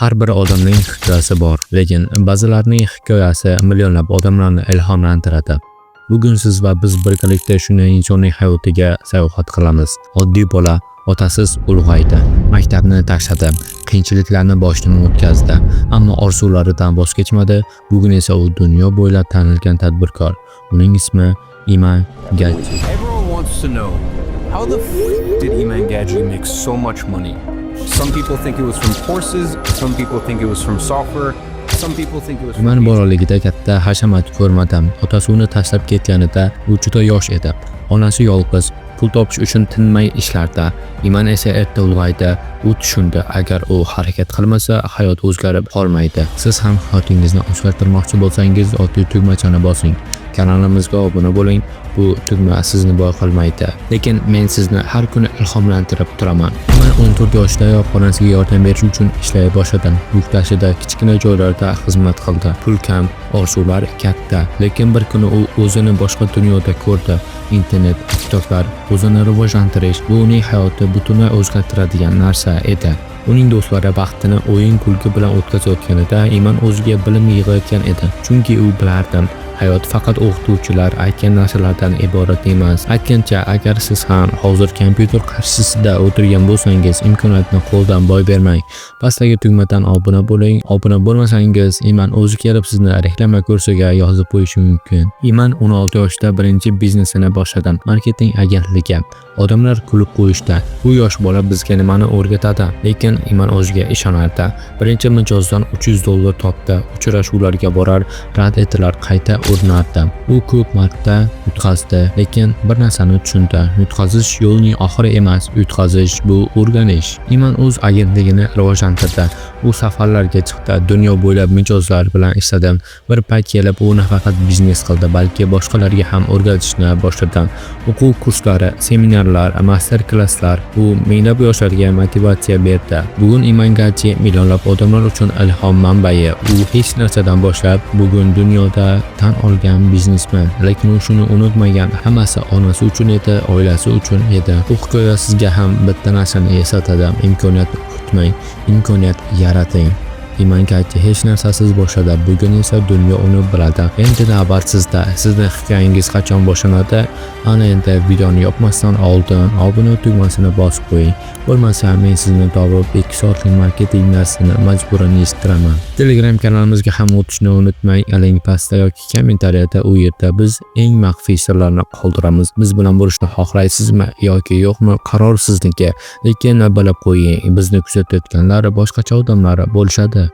Har bir odamning hikoyasi bor, lekin ba'zilarning hikoyasi millionlab odamlarni ilhomlantiradi. Bugun siz va biz birgalikda shunday insonning hayotiga sayohat qilamiz. Oddiy bola otasiz ulg'aydi, maktabni tashladi, qiyinchiliklarni boshdan o'tkazdi, ammo orzularidan voz kechmadi. Bugun esa u dunyo bo'ylab tanilgan tadbirkor. Uning ismi Iman Gadzhi. Everyone wants to know, how the f did Iman Gadzhi make so much money? Some people think it was from courses, some people think it was from software, some people think it was from Iman bolaligida katta hashamat ko'rmadi. Otasi uni tashlab ketganida u juda yosh edi. Onasi yolg'iz, pul topish uchun tinmay ishlardi. Iman esa erta ulg'aydi. U tushundi, agar u harakat qilmasa, hayot o'zgarib qolmaydi. Siz ham hayotingizni o'zgartirmoqchi bo'lsangiz, oddiy tugmachani bosing. Kanalimizga obuna bo'ling. Bu tugma sizni boy qilmaydi, lekin men sizni har kuni ilhomlantirib turaman. Iman 14 yoshidayoq onasiga yordam berish uchun ishlay boshladi. Yuk tashida, kichkina joylarda xizmat qildi. Pul kam, orzular katta. Lekin bir kuni u o'zini boshqa dunyoda ko'rdi. Internet, kitoblar, o'zini rivojlantirish — bu uning hayoti butunlay o'zgartiradigan narsa edi. Uning do'stlari vaqtini o'yin kulgi bilan o'tkazayotganida, Iman o'ziga bilim yig'ayotgan edi. Chunki u bilardi, hayot faqat o'qituvchilar aytgan narsalardan iborat emas. Aytgancha, agar siz ham hozir kompyuter qarshisida o'tirgan bo'lsangiz, imkoniyatni qo'ldan boy bermang. Pastdagi tugmadan obuna bo'ling. Obuna bo'lmasangiz, Iman o'zi kelib sizni reklama kursiga yozib qo'yishi mumkin. Iman 16 yoshida birinchi biznesini boshladi. Marketing agentligi. Odamlar kulib qo'yishdi. "Bu yosh bola bizga nimani o'rgatadi?" Lekin Iman o'ziga ishonardi. Birinchi mijozdan 300 dollar topdi. Uchrashuvlarga borar, rad etilar, qayta urinardi. U ko'p marta yutqazdi, lekin bir narsani tushundi: yutqazish yo'lning oxiri emas, yutqazish — bu o'rganish. Iman o'z agentligini rivojlantirdi. U safarlarga chiqdi, dunyo bo'ylab mijozlar bilan ishladi. Bir payt kelib u nafaqat biznes qildi, balki boshqalarga ham o'rgatishni boshladi. O'quv kurslari, seminarlar, master klasslar. U minglab yoshlarga motivatsiya berdi. Bugun Iman Gadzhi millionlab odamlar uchun ilhom manbai. U hech narsadan boshlab, bugun dunyoda tan olgan biznesmen. Lekin u shuni unutmagan: hammasi onasi uchun edi, oilasi uchun edi. Bu hikoya sizga ham bitta narsani eslatadi: imkoniyat kutmang, imkoniyat yarating. Iman Gadzhi hech narsasiz boshladi, bugun esa dunyo uni biladi. Endi navbat sizda. Sizni hikoyangiz qachon boshlanadi? Ana endi videoni yopmasdan oldin obuna tugmasini bosib qo'ying. Bo'lmasa, men sizni topib, 2 soatlik marketing darsini majburan eshittiraman. Telegram kanalimizga ham o'tishni unutmang. Link pastda yoki kommentariyada. U yerda biz eng maxfiy sirlarni qoldiramiz. Biz bilan bo'lishni xohlaysizmi yoki yo'qmi, qaror sizniki. Lekin bilib qo'ying, bizni kuzatayotganlar boshqacha odamlar bo'lishadi.